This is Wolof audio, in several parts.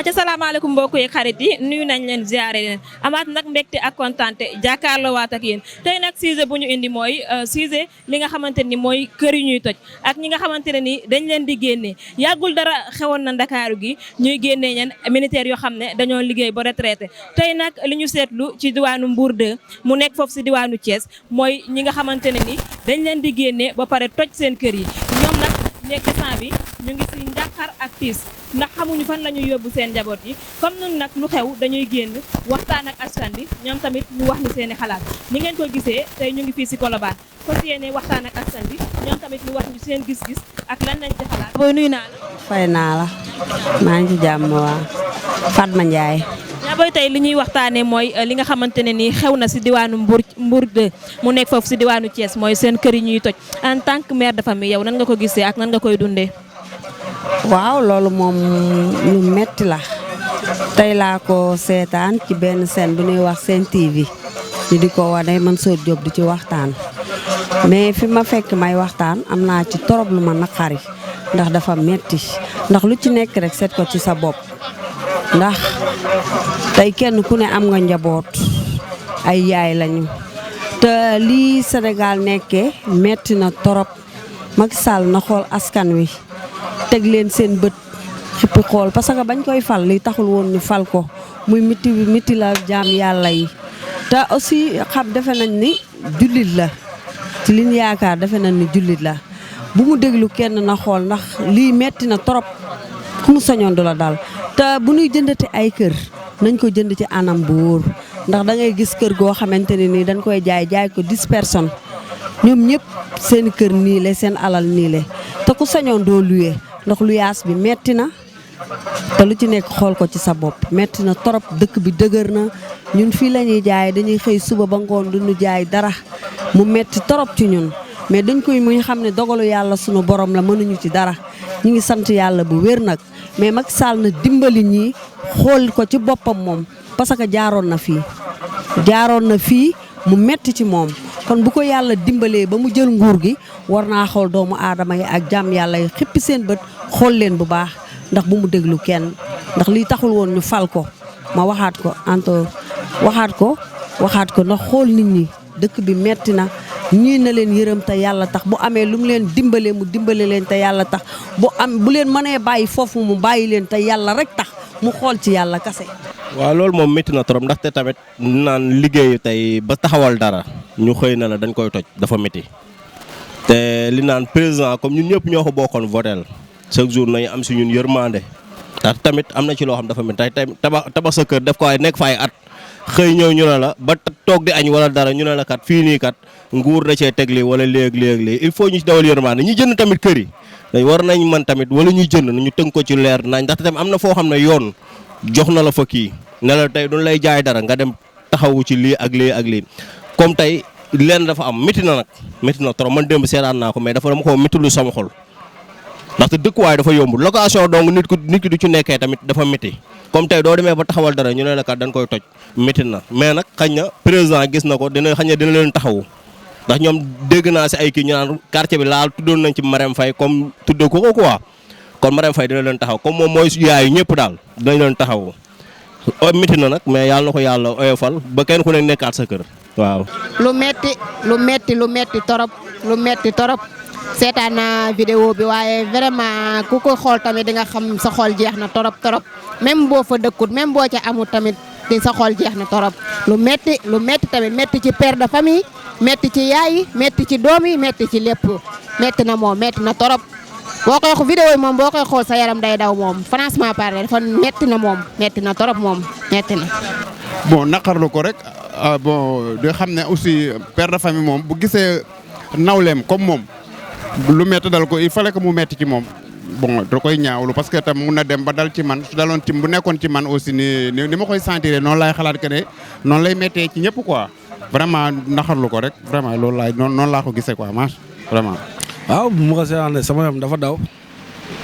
aca salaamaaleykum mbokk yi xarit yi nuyu nañ leen ziare leen amaat nag mbégte ak kontaante jàkkaarloo waat ak yéen tey nag sujet bu ñu indi mooy sujet li nga xamante ni mooy kër yu ñuy toj ak ñi nga xamante ne ni dañ leen di génnee yàggul dara xewoon na ndakaaru gi ñuy génnee ñen militaire yoo xam ne dañoo liggéey ba retraité tey nag li ñu seetlu ci diwaanu Mbour 2 mu nekk foofu si diwaanu Thiès mooy ñi nga xamante ne ni dañ leen di génnee ba pare toj seen kër yi ñoom nag nekk sant bi ñu ngi si njàqar ak tiis ndax xamuñu fan la ñuy yóbbu seen njaboot yi comme nun nag lu xew dañuy génn waxtaan ak askan bi ñoom tamit ñu wax ni seeni xalaat ñi ngeen ko gisee tey ñu ngi fii si Colobane fas yéene waxtaan ak askan bi ñoom tamit ñu wax ñu seen gis-gis ak lan lañ ci xalaat. booy nuyu naa la. fay naa la maa ngi ci jàmm waa Fatma Ndiaye. yaa booy tey li ñuy waxtaanee mooy li nga xamante ne nii xew na si diwaanu Mbour 2 mu nekk foofu si diwaanu Thiès mooy seen kër yi ñuy toj en tant que mère de famille yow nan nga ko gisee ak nan nga koy dundee. waaw loolu moom lu metti la tey laa ko seetaan ci benn scène bu ñuy wax Sen TV ñu di ko wane Mansour Diop di ci waxtaan mais fi ma fekk may waxtaan am naa ci torop lu ma naqari ndax dafa metti ndax lu ci nekk rek seet ko ci sa bopp ndax tey kenn ku ne am nga njaboot ay yaay lañu te lii Sénégal nekkee metti na torop Macky Sall na xool askan wi teg leen seen bët xippi xool parce que bañ koy fal li taxul woon ñu fal ko muy miti la jaam yàlla yi te aussi xam defe nañ ni jullit la ci liñ yaakaar defe nañ ni jullit la bu mu déglu kenn na xool ndax lii metti na trop ku mu sañoon du la dal te bu ñuy jëndati ay kër nañ ko jënd ci anam bu wóor ndax da ngay gis kër goo xamante ne nii dañ koy jaay ko 10 personnes ñoom ñëpp seen kër nii la seen alal nii la te ku sañoon doo luye ndax lu yaas bi metti na te lu ci nekk xool ko ci sa bopp metti na torop dëkk bi dëgër na ñun fii la ñuy jaay dañuy xëy suba ba ngoon duñu jaay dara mu metti torop ci ñun mais dañ koy muy xam ne dogalu yàlla sunu borom la mënuñu ci dara ñu ngi sant yàlla bu wér nag mais Macky Sall na dimbali ñi xool ko ci boppam moom parce que jaaroon na fii mu metti ci moom kon bu ko yàlla dimbalee ba mu jël nguur gi war naa xool doomu aadama yi ak jàmm yàlla yi xippi seen bët xool leen bu baax ndax bu mu déglu kenn ndax lii taxul woon ñu fal ko ma waxaat ko ndax xool nit ñi dëkk bi metti na ñii na leen yërëm te yàlla tax bu amee lu mu leen dimbalee mu dimbale leen te yàlla tax bu leen mënee bàyyi foofu mu bàyyi leen te yàlla rek tax mu xool ci yàlla kase. waaw loolu moom métti na trop ndaxte tamit naan liggéeyu tey ba taxawal dara ñu xëy na la dañ koy toj dafa métti te li naan président comme ñun ñëpp ñoo ko bokkoon votel chaque jour nañu am si ñun yërmande ndax tamit am na ci loo xam dafa métti tey tabax sa kër def ko ay nekk fa ay at xëy ñëw ñu ne la ba toog di añ wala dara ñu ne la kat fii nii kat nguur da cee tegli wala léeg-léeg il faut ñu ci dawal yërmande ñi jënd tamit kër yi dañ war nañ man tamit wala ñuy jënd ñu tënk ko ci leer nañ ndaxte tamit am na foo xam ne yoon jox na la fa kii ne la tey duñ lay jaay dara nga dem taxawu ci lii ak lii ak lii comme tey leen dafa am métti na nag métti na trop man démb seetaan naa ko mais dama ko métti lu sama xol ndaxte dëkkuwaay dafa yomb location donc nit ki du ci nekkee tamit dafa métti comme tey doo demee ba taxawal dara ñu ne la kat dañ koy toj métti na mais nag xañ na président gis na ko dina leen taxawu ndax ñoom dégg naa si ay kii ñu naan quartier bi laal tuddoon nañ ci Marème Faye comme tuddee ko quoi kon Marème Faye dina leen taxaw comme moom mooy yaayu ñëpp daal dinañ leen taxawu métti na nag mais yàlla na ko yàlla oyofal ba kenn ku nekk nekkaat sa kër waaw. lu metti torop seetaan naa vidéo bi waaye vraiment ku ko xool tamit di nga xam sa xol jeex na torop même boo fa dëkkut même boo ca amul tamit di sa xol jeex na torop lu metti tamit metti ci père de famille metti ci yaay yi metti ci doom yi metti ci lépp metti na torop boo koy vidéo yi moom boo koy xool sa yaram day daw moom franchement parler dafa metti na torop moom metti na. bon naqarlu ko rek bon di xam ne aussi père de famille moom bu gisee nawleem comme moom lu metti dal ko il fallait que mu metti ci moom bon da koy ñaawlu parce que tam mun na dem ba dal ci man su daloon ci bu nekkoon ci man aussi ni ma koy sentir noonu laay xalaat que ne noonu lay méttee ci ñëpp quoi vraiment naqarlu ko rek vraiment loolu laay noonu laa ko gisee quoi marche vraiment. waaw bu ma ko seetaanee sama yaram dafa daw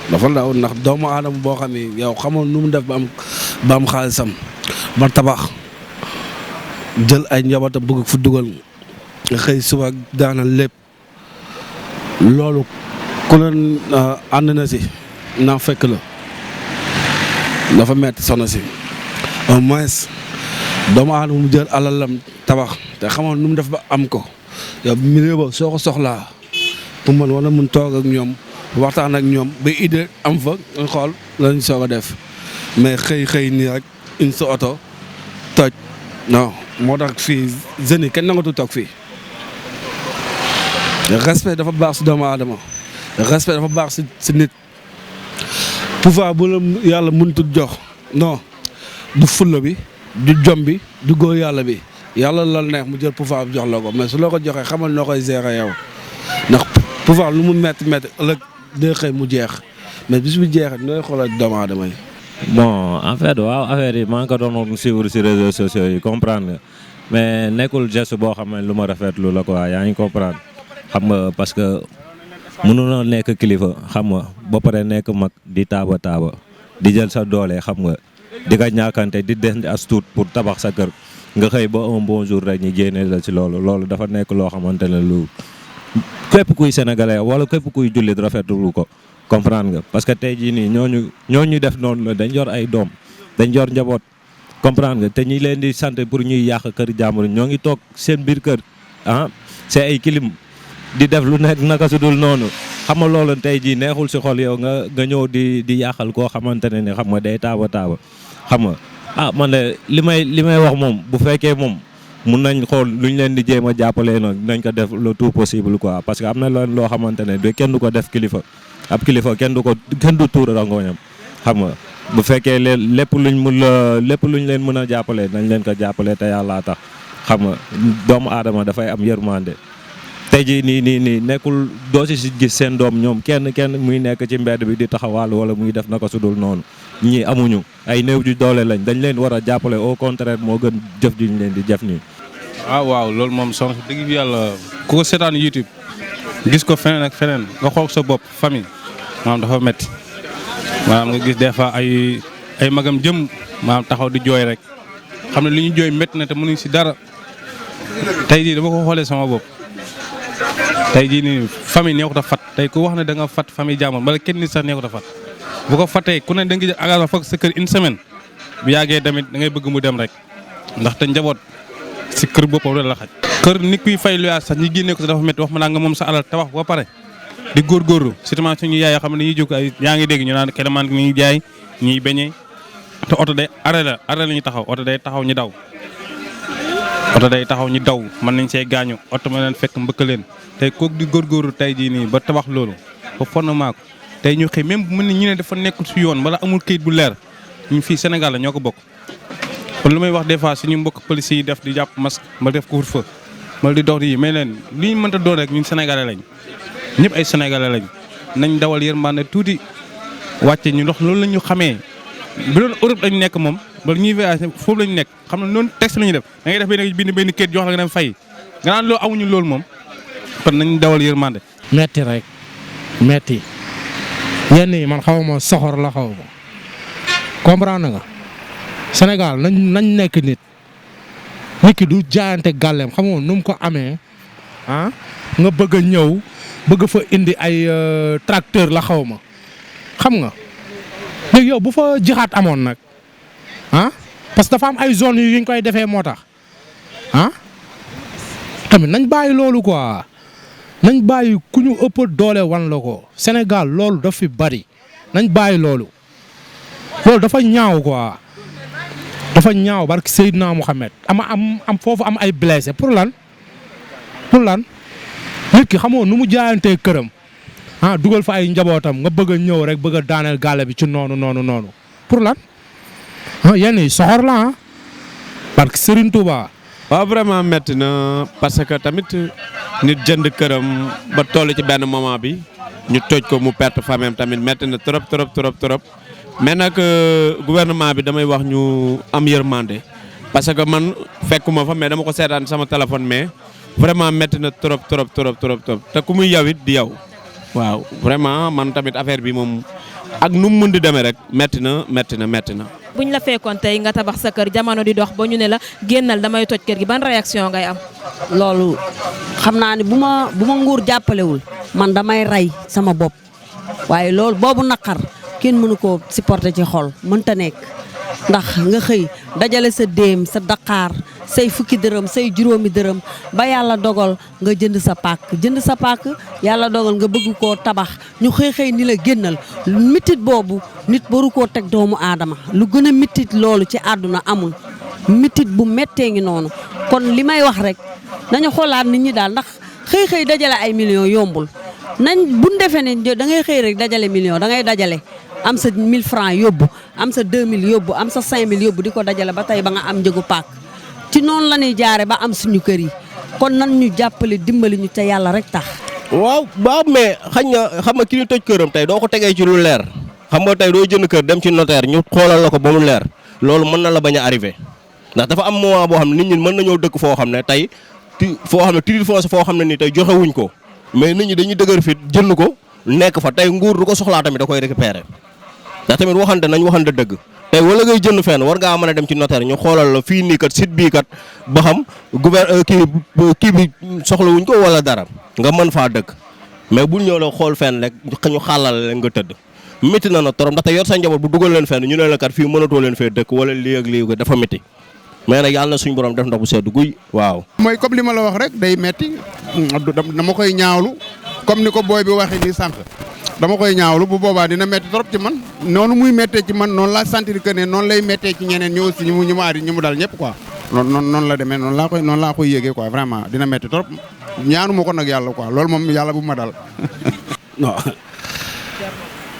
ndax doomu aadama boo xam ne yow xamoon nu mu def ba am xaalisam ba tabax jël ay njabootam bëgg fu dugal nga xëy suba daanal lépp loolu ku leen ànd na si naa fekk la dafa metti soxna si au moins doomu aadama mu jël alalam tabax te xamoon nu mu def ba am ko yow milieu ba soo ko soxlaa pour man wala mun toog ak ñoom waxtaan ak ñoom ba idée am fa nga xool lañ soog a def mais xëy nii rek une sa oto toj non moo tax fii jeunes yi kenn nangatu toog fii respect dafa baax si doomu aadama respect dafa baax si nit pouvoir bu la yàlla mënut jox non du fulla bi du jom bi du góor yàlla bi yàlla la neex mu jël pouvoir bi jox la ko mais su la ko joxee xamal noo koy gérer yow ndax pouvoir lu mu métti ëllëg day xëy mu jeex mais bis bu jeexee nooy xoolal doomu aadama yi. bon en fait waaw affaire yi maa ngi ko doon suivre si réseaux sociaux yi comprendre nga mais nekkul geste boo xam ne lu ma rafetlu la quoi yaa ngi comprendre xam nga parce que mënuloo nekk kilifa xam nga ba pare nekk mag di taaba di jël sa doole xam nga di ko ñàkkante di des as tuut pour tabax sa kër nga xëy ba un bon jour rek ñu génne la ci loolu dafa nekk loo xamante ne lu képp kuy sénégalais wala képp kuy jullit rafetlu ko comprendre nga parce que tey jii nii ñooñu def noonu la dañ yor ay doom dañ yor njaboot comprendre nga te ñi leen di sant pour ñuy yàq kër jàmbur ñoo ngi toog seen biir kër c'est ay kilim di def lu nekk naka su dul noonu xam nga loolu tey jii neexul si xol yow nga ñëw di yàqal koo xamante ne xam nga day taaba xam nga man de li may wax moom bu fekkee moom mun nañ xool lu ñu leen di jéem a jàppalee noonu dinañ ko def le tout possible quoi parce que am na leen loo xamante ne de kenn du ko def kilifa ab kilifa kenn du tuur rangoñam xam nga bu fekkee lépp luñ leen mën a jàppalee nañ leen ko jàppalee te yàlla tax xam nga doomu aadama dafay am yërmande tey jii nii nekkul doo si gis seen doom ñoom kenn muy nekk ci mbedd bi di taxawaal wala muy def naka sudul noonu ñii amuñu ay néew ju doole lañ dañ leen war a jàppale au contraire moo gën jëf ju ñu leen di jëf nii. waaw loolu moom soxna dëgg bi yàlla ku ko seetaan YouTube gis ko feneen ak feneen nga xool sa bopp famille maanaam dafa métti maanaam nga gis des fois ay magam jëm maanaam taxaw di jooy rek xam ne li ñu jooy métti na te mënuñ si dara tey jii dama ko xoolee sama bopp. tey jii nii famille neexut a fat tey ku wax ne da nga fat famille jàmbur bala kenn nit sax neexut a fat bu ko fatee ku ne da nga jël engagement foog sa kër une semaine bu yàggee tamit da ngay bëgg mu dem rek ndaxte njaboot si kër boppam la xaj. kër nit kuy fay luyaas sax ñi génnee ko sax dafa métti wax ma naa nga moom sa alal tabax ba pare di góorgóorlu surtout suñu yaay yoo xam ne dañuy jóg ay yaa ngi dégg ñu naan kéemaan ñuy jaay ñuy beñee te oto day arrêt la ñuy taxaw oto day taxaw ñu daw. oto day taxaw ñu daw mën nañ see gaañu oto ma leen fekk mbëkk leen tey kooku di góorgóorlu tey jii nii ba tabax loolu ba fondement ko tey ñu xëy même mën ñu ne dafa nekkul si yoon wala amul këyit bu leer ñu fii Sénégal la ñoo ko bokk. kon lu may wax des fois suñu mbokk police yi def di jàpp masque ma def couvre-feu ma di dox di mais leen li ñu mënta doon rek ñun sénégalais lañ ñëpp ay sénégalais lañ nañ dawal yërmande tuuti wàcce ñu ndox loolu la ñu xamee bu doon Europe lañ nekk moom wala ñuy voyagé foofu lañu nekk xam ne noonu texte la ñuy def da ngay def benn kayit jox la nga dem fay nga naan loolu amuñu loolu moom kon nañ dawal yërmande. metti rek metti yenn yi man xaw ma soxor la xaw ma comprendre nga Sénégal nañ nekk nit ki du jaayante gàlleem xam nga nu mu ko amee nga bëgg a ñëw bëgg fa indi ay tracteur la xaw ma xam nga léegi yow bu fa jixaat amoon nag parce que dafa am ay zones yu ñu koy defee moo tax tamit nañ bàyyi loolu quoi nañ bàyyi ku ñu ëpp doole wan la ko Sénégal loolu daf fi bari nañ bàyyi loolu dafa ñaaw quoi dafa ñaaw barki Seydina Mohamed am foofu am ay blessé pour lan nit ki xamoo nu mu jaayantee këram dugal fa ay njabootam nga bëgg a ñëw rek bëgg a daaneel gàlle bi ci noonu pour lan yenn yi soxor la parce que Serigne Touba. waaw vraiment métti na parce que tamit nit jënd këram ba toll ci benn moment bi ñu toj ko mu perte famille tamit métti na trop mais nag gouvernement bi damay wax ñu am yërmande parce que man fekkuma fa mais dama ko seetaan sama téléphone mais vraiment métti na trop te ku muy yow it di yow. waaw vraiment man tamit affaire bi moom ak nu mu mën di demee rek métti na. buñ la fekkoon tey nga tabax sa kër jamono di dox ba ñu ne la génnal damay toj kër gi ban réaction ngay am. loolu xam naa ne bu ma nguur jàppalewul man damay rey sama bopp waaye loolu boobu naqar kenn mënu koo supporter ci xol mënta nekk ndax nga xëy dajale sa déem sa daqaar say fukki dërëm say juróomi dërëm ba yàlla dogal nga jënd sa pàkk yàlla dogal nga bëgg koo tabax ñu xëy ni la génnal mitit boobu nit waru koo teg doomu aadama lu gën a mitit loolu ci àdduna amul mitit bu méttee ngi noonu kon li may wax rek nañu xoolaat nit ñi daal ndax xëy dajale ay millions yombul nañ buñ defee ne da ngay xëy rek dajale million da ngay dajale am sa 1000 francs yóbbu am sa 2000 yóbbu am sa 5000 yóbbu di ko dajale ba tey ba nga am njëgu paak ci noonu la ñuy jaare ba am suñu kër yi kon nan ñu jàppale dimbali ñu te yàlla rek tax. waaw mais xam nga ki ñu tëj këram tey doo ko tegee ci lu leer xam nga tey doo jënd kër dem ci notaire ñu xoolal la ko ba mu leer loolu mën na la bañ a arrivé ndax dafa am moment boo xam ne nit ñi mën nañoo dëkk foo xam ne tey foo xam ne titre foncier foo xam ne nii tey joxewuñ ko mais nit ñi dañuy dëgër fit jënd ko nekk fa tey nguur du ko soxlaa tamit da koy récupérer ndax tamit nañ waxante dëgg tey wala ngay jënd fenn war ngaa mën a dem ci notaire ñu xoolal la fii nii kat site bii kat ba xam kii bi soxlawuñ ko wala dara nga mën faa dëkk mais bul ñëw la xool fenn rek ñu xàllal leen nga tëdd métti na trop ndaxte yor sa njaboot bu dugal leen fenn ñu ne la kat fii mënatoo leen fee dëkk wala lii ak lii dafa métti mais nag yàlla na suñu borom def ndox bu sedd guy waaw. mooy comme li ma la wax rek day metti dama koy ñaawlu comme ni ko booy bi waxee nii sànq dama koy ñaawlu bu boobaa dina metti trop ci man noonu muy méttee ci man noonu laa sentir que ne noonu lay méttee ci ñeneen ñu aussi ñu mu dal ñëpp quoi. noonu la demee noonu laa koy yëgee quoi vraiment dina metti trop ñaanu ma ko nag yàlla quoi loolu moom yàlla bu ma dal. non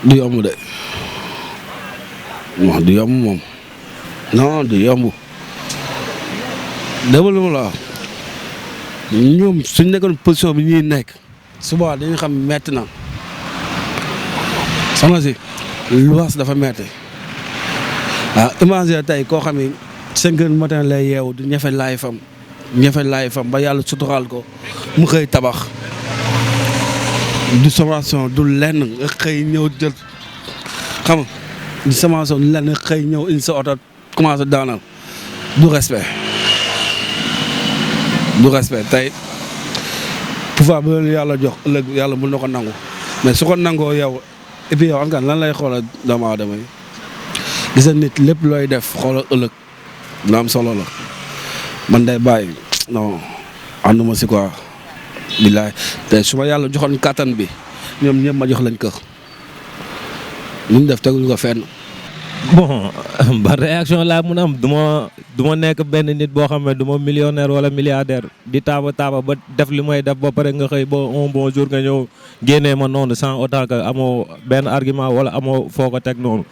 du yomb de non du yomb moom non du yomb. dama lu ma la wax ñoom suñ nekkoon position bi ñuy nekk suba dañu xam metti na soxna si luwaas dafa metti imagine tey koo xam ne 5 heures matin lay yeewu du ñefe laay fam ba yàlla suturaal ko mu xëy tabax du sommation du lenn nga xëy ñëw jël xam nga du sommation du lenn nga xëy ñëw indi sa oto commencé daanal du respect tey pouvoir bi leen yàlla jox ëllëg yàlla mën na ko nangu mais su ko nangoo yow et puis yow askan lan lay xoolal doomu aadama yi gis nit lépp looy def xoolal ëllëg na am solo la man day bàyyi non ànduma si quoi billaay te su ma yàlla joxoon kàttan bi ñoom ñëpp ma jox leen kër ñu def teguñu ko fenn. bon ba réaction laa mun a am du ma nekk benn nit boo xam ne du ma millionnaire wala milliardaire di taaba ba def li may def ba pare nga xëy ba un bon jour nga ñëw génnee ma noonu sans autant que amoo benn argument wala amoo foo ko teg noonu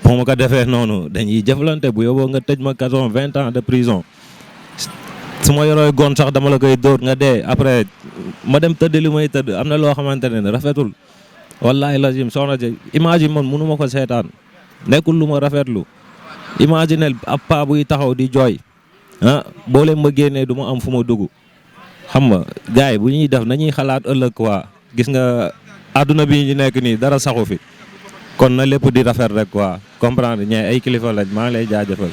boo ma ko defee noonu dañuy jëflante bu yóbboo nga tëj ma kason 20 ans de prison su ma yorooy gon sax dama la koy dóor nga dee après ma dem tëdd li may tëdd am na loo xamante ne rafetul wallahi lazim soxna ci imagine man mënu ma ko seetaan nekkul lu ma rafetlu imaginel ab paa buy taxaw di jooy boo leen ma génnee du ma am fu ma dugg xam nga gars yi bu ñuy def nañuy xalaat ëllëg quoi gis nga àdduna bi ñu nekk nii dara saxu fi kon na lépp di rafet rek quoi comprendre ñee ay kilifa lañ maa ngi lay jaajëfal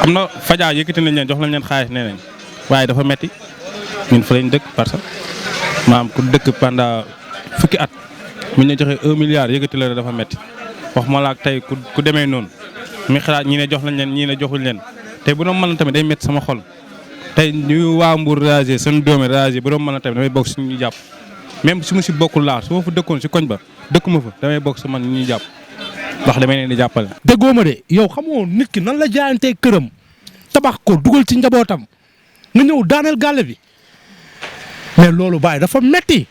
am na fajaa yëkkati nañ leen jox nañ leen xaalis nee nañ waaye dafa metti ñun fa lañ dëkk parce que maam ku dëkk pendant fukki at mu ñu joxe 1 milliard yëkkati la dafa metti wax ma la ak tey ku demee noonu mi xalaat ñi ne jox nañ leen ñii ne joxuñ leen tey bu doon mën tamit day metti sama xol tey ñu waa Mbour réagir seen doomi réagir bu doon mën tamit damay bokk si ñu jàpp même su ma si bokkul laa su ma fa dëkkoon si koñ ba dëkkuma fa damay bokk si man ñuy jàpp ndax damay leen di jàppale. déggoo ma de yow xamoo nit ki nan la jaayantee këram tabax ko dugal ci njabootam nga ñëw daaneel gàlle bi mais loolu bàyyi dafa metti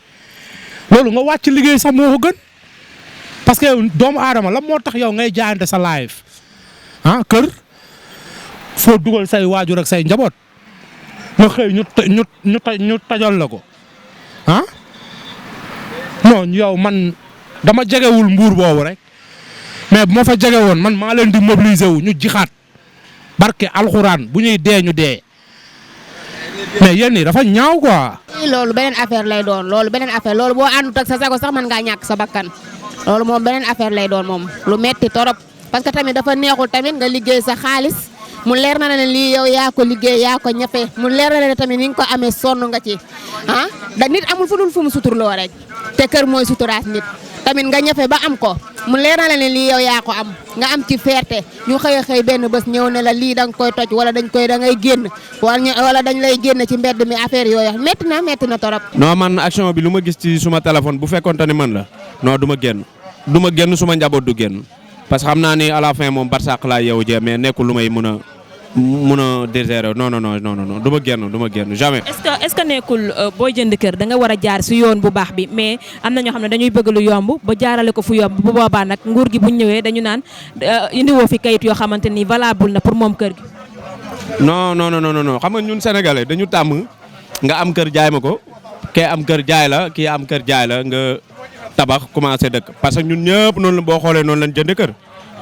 loolu nga wàcc liggéey sax moo ko gën parce que yow doomu aadama la moo tax yow ngay jaayante sa life kër foo dugal say waajur ak say njaboot nga xëy ñu tajal la ko non yow man dama jegewul Mbuur boobu rek mais bu ma fa jege woon man maa leen di mobiliser wu ñu jixaat barke alxuraan bu ñuy dee ñu dee mais yéen ñi dafa ñaaw quoi. loolu beneen affaire lay doon loolu boo àndut ak sa sago sax mën ngaa ñàkk sa bakkan loolu moom beneen affaire lay doon moom lu metti torop parce que tamit dafa neexul tamit nga liggéey sa xaalis mu leer na ne lii yow yaa ko liggéey yaa ko ñafe mu leer na ne tamit ni nga ko amee sonn nga ci da nit amul fu dul fu mu suturloo rek te kër mooy suturaat nit tamit nga ñafe ba am ko mu leer na la ne lii yow yaa ko am nga am ci fierté ñu xëy benn bés ñëw ne la lii da nga koy toj wala da ngay génn wala dañ lay génn ci mbedd mi affaire yooyu métti na torop. non man action bi lu ma gis ci suma téléphone bu fekkonte ne man la non du ma génn suma njaboot du génn parce que xam naa ni à la fin moom barsàq laa yeewu jee mais nekkul lu may mun a déserter non du ma génn jamais. est-ce que nekkul booy jënd kër da nga war a jaar si yoon bu baax bi mais am na ñoo xam ne dañuy bëgg lu yomb ba jaarale ko fu yomb bu boobaa nag nguur gi bu ñu ñëwee dañu naan indiwoo fi kayit yoo xamante ni valable na pour moom kër gi. non xam nga ñun sénégalais dañu tàmm nga am kër jaay ma ko kee am kër jaay la kii am kër jaay la nga tabax commencé dëkk parce que ñun ñëpp noonu la boo xoolee noonu lañ jënd kër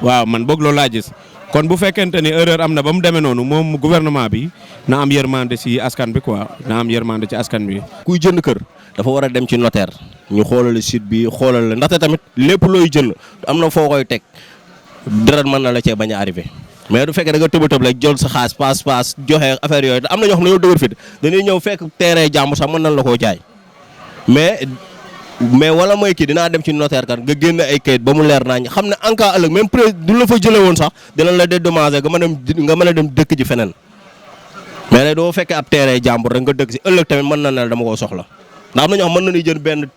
waaw man boog loolu laa gis. kon bu fekkente ni erreur am na ba mu demee noonu moom gouvernement bi na am yërmande ci askan bi quoi na am yërmande ci askan bi. kuy jënd kër dafa war a dem ci notaire ñu xoolal site bi xoolal la ndaxte tamit lépp looy jënd am na foo koy teg dara mën na la cee bañ a arrivé mais du fekkee da nga tëb rek jël sa xaas paas joxe affaire yooyu am na ñoo xam ne yow dëgër fit dañuy ñëw fekk terrain jàmbur sax mën nañ la koo jaay mais wala mooy kii dinaa dem ci notaire kan nga génn ay kayit ba mu leer nañ xam ne en cas ëllëg même du la fa jëlee woon sax dinañ la dédommager nga mën a dem dëkk ji feneen mais nag doo fekkee ab terrain jàmbur rek nga dëkk si ëllëg tamit mën na ne dama koo soxla ndax am na ñoo xam mën nañu jël benn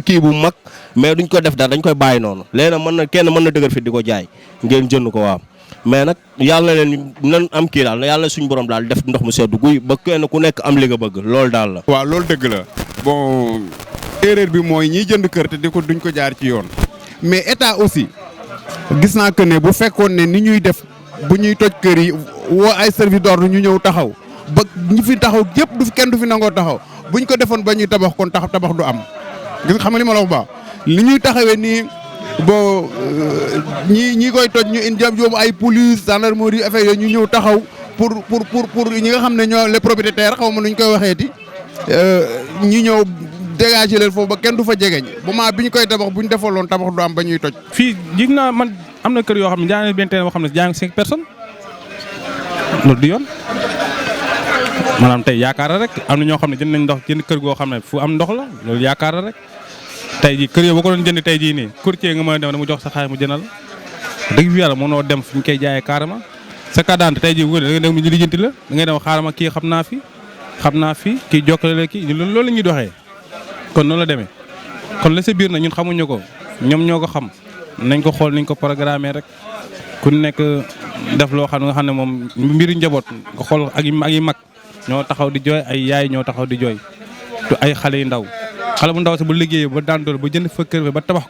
kii bu mag mais duñ ko def dara dañ koy bàyyi noonu léegi nag kenn mën na dëgër fi di ko jaay ngeen jënd ko waaw mais nag yàlla na leen nan am kii daal yàlla suñu borom daal def ndox mu seddu guy ba kenn ku nekk am li nga bëgg loolu daal la. waaw loolu dëgg la bon erreur bi mooy ñiy jënd kër te duñ ko jaar ci yoon mais état aussi gis naa que ne bu fekkoon ne ni ñuy def bu ñuy toj kër yi woo ay service d'ordre ñu ñëw taxaw ba ñi fi taxaw yëpp kenn du fi nangoo taxaw buñ ko defoon ba ñuy tabax kon tabax du am gis xam nga li ma la wax baax li ñuy taxawee nii bon ñi koy toj ñu indi yóbbu ay police gendarmerie affaire yooyu ñu ñëw taxaw pour ñi nga xam ne ñoo les propriétaires xaw ma nuñ koy waxeeti ñu ñëw dégager leen foofu ba kenn du fa jegeñ moment bi ñu koy tabax bu ñu defaloon tabax du am ba ñuy toj. fii jig naa man am na kër yoo xam ne jaay na benn terrain boo xam ne jaay na 5 personnes loolu du yoon maanaam tey yaakaar la rek am na ñoo xam ne jënd nañ ndox jënd kër goo xam ne fu am ndox la loolu yaakaar la rek tey jii kër yoo boo ko doon jënd tey jii nii courtier nga mën a dem dama jox sa xaalis mu jëndal dëgg fi yàlla mënoo dem fi ñu koy jaayee carrément sa carte d'identité tey jii da ngay dem ñu lijjanti la da ngay dem xaaral ma kii xam naa fi kii jokkale la kii loolu la ñuy doxee kon noonu la demee kon la sa biir na ñun xamuñu ko ñoom ñoo ko xam nañ ko xool nañ ko programmer rek ku nekk def loo xam ne nga xam ne moom mbiru njaboot nga xool ak yi mag ñoo taxaw di jooy ay yaay ñoo taxaw di jooy te ay xale yu ndaw xale bu ndaw si bu liggéeyee ba daan doole ba jënd fa kër ba tabax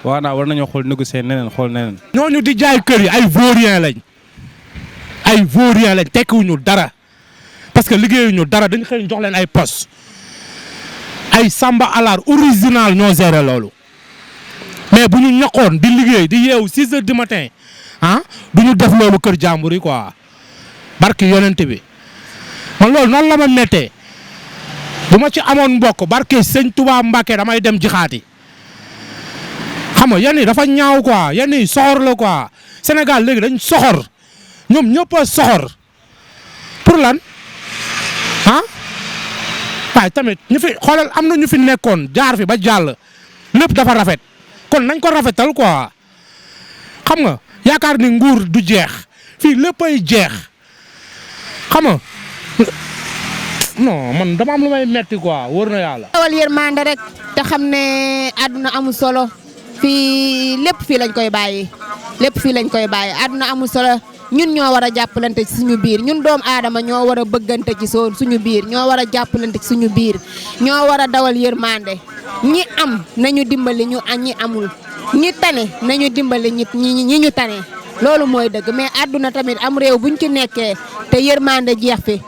ko waaw naa war nañoo xool négocier neneen xool neneen. ñooñu di jaay kër yi ay vaurien lañ tekkiwuñu dara parce que liggéeyuñu dara dañu xëy jox leen ay poste ay samba alaar original ñoo géré loolu mais bu ñu ñaqoon di liggéey di yeewu 6 heures du matin du ñu def loolu kër jàmbur yi quoi barki yonent bi man loolu noonu la ma méttee bu ma ci amoon mbokk barki sëñ Touba Mbacke damay dem jixaati xam nga yan yi dafa ñaaw quoi yan yi soxor la quoi Sénégal léegi dañ soxor ñoom ñëpp a soxor pour lan waaye tamit ñu fi xoolal am na ñu fi nekkoon jaar fi ba jàll lépp dafa rafet kon nañ ko rafetal quoi xam nga yaakaar ni nguur du jeex fii léppay jeex xam nga non man dama am lu may metti quoi wóor na yàlla. dawal yërmande rek te xam ne àdduna amul solo fii lépp fii lañ koy bàyyi àdduna amul solo. ñun ñoo war a jàppalante ci suñu biir ñun doomu aadama ñoo war a bëggante ci suñu biir ñoo war a jàppalante ci suñu biir ñoo war a dawal yërmande ñi am nañu dimbali ñi amul ñi tane nañu dimbali ñi ñu tane loolu mooy dëgg mais àdduna tamit am réew buñ ci nekkee te yërmande jeex fi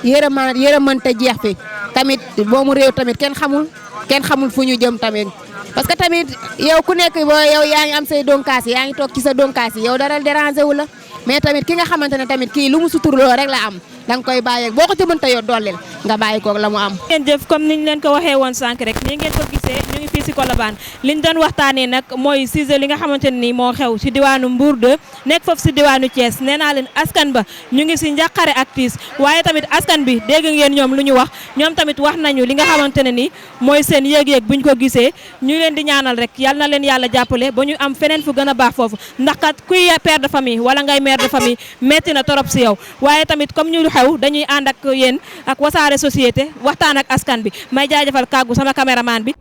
yërëmante jeex fi tamit boomu réew tamit kenn xamul fu ñu jëm tamit parce que tamit yow ku nekk yow yaa ngi am say donkaas yaa ngi toog ci sa donkaas yow dara déranger wu la mais tamit ki nga xamante ne tamit kii lu mu suturloo rek la am da nga koy bàyyi boo ko ci mënta yoo dollil nga bàyyi koog la mu am. ngeen jëf comme niñ leen ko waxee woon sànq rek ni ngeen ko gisee ñu ngi fii si Colobane liñ doon waxtaanee nag mooy sujet li nga xamante ne nii moo xew si diwaanu Mbour 2 nekk foofu si diwaanu Thiès nee naa leen askan ba ñu ngi si njàqare ak tiis waaye tamit askan bi dégg ngeen ñoom lu ñu wax ñoom tamit wax nañu li nga xamante ne nii mooy seen yëg-yëg buñ ko gisee ñu leen di ñaanal rek yal na leen yàlla jàppale ba ñu am feneen fu gën a baax foofu ndax kat kuy père de famille wala ngay mère de famille metti na torop si yow waaye tamit comme ñu xew dañuy ànd ak yéen ak Wassare Société waxtaan ak askan bi may jaajëfal kàggu sama caméraman bi